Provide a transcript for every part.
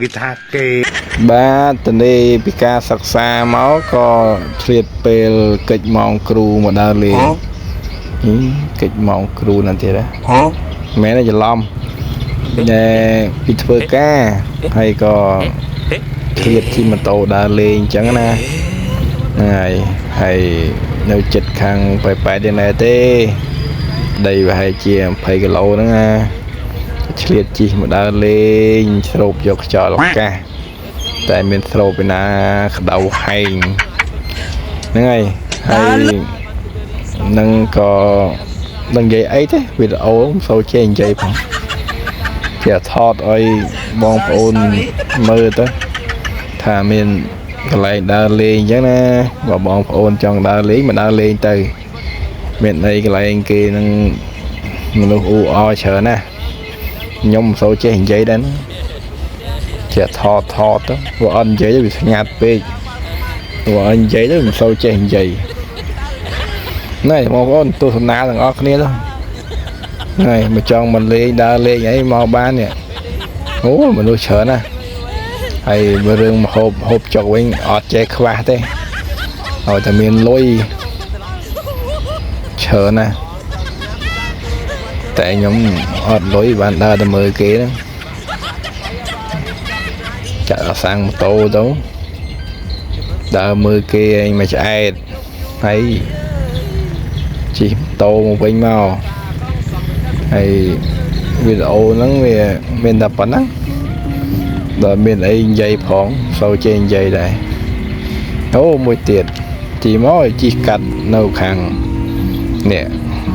គេថាគេ បាទតនេះពីការសិក្សាមកក៏ឆ្លៀតពេលកិច្ចម៉ោងគ្រូមកដើរលេងហឹមកិច្ចម៉ោងគ្រូนั่นទៀតណាមែនទេច្រឡំដែលពីធ្វើការហើយក៏ឆ្លៀតជិះម៉ូតូដើរលេងអញ្ចឹងណាហ្នឹងហើយហើយនៅចិត្តខាងប៉ែប៉ែទៀតណែទេដីប្រហែលជា20គីឡូហ្នឹងណាឆ្លៀតជិះមកដើរលេងស្រូបយកខ្យល់ឱកាស តែមានស្រូបឯណាក្តៅហែងហ្នឹងហើយហើយនឹងក៏នឹងនិយាយអីទេវីដេអូមិនសូវចេះនិយាយផងជាថតឲ្យបងប្អូនមើលទៅថាមានកន្លែងដើរលេងអញ្ចឹងណាបើបងប្អូនចង់ដើរលេងមកដើរលេងទៅមានអីកន្លែងគេនឹងមនុស្សអ៊ូអរច្រើនណាស់ខ្ញុំមិនសូវចេះនិយាយដែរណា ជាថតថតទៅព្រោះអត់និយាយទៅវាស្ងាត់ពេកព្រោះអត់និយាយទៅមិនសូវចេះនិយាយណែបងប្អូនទស្សនាទាំងអស់គ្នាទៅណែមកចង់មកលេងដើរលេងអីមកបាននេះអូមនុស្សច្រើនណាស់ហើយបើរឿងមហូបហូបចុកវិញអត់ចេះខ្វះទេឲ្យតែមានលុយច្រើនណាស់តែខ្ញុំអត់លុយបានដើរទៅមើលគេហ្នឹង ចាក់អសាំងម៉ូតូទៅដើរមើលគេឯងមកឆ្អែតហើយជិះម៉ូតូមកវិញមកហើយវីដេអូហ្នឹងវាមានតែប៉ុណ្ណឹងដល់មានអីនិយាយផងសូវចេះនិយាយដែរអូមួយទៀតជីមកជិះកាត់នៅខាងនេះ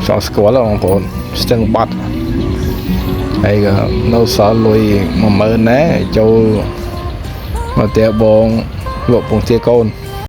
សងស្គាល់បងប្អូនស្ទឹងបាត់ហើយក៏នៅសល់លុយ10000ណាចូល មកផ្ទះបងលក់ពងទាកូន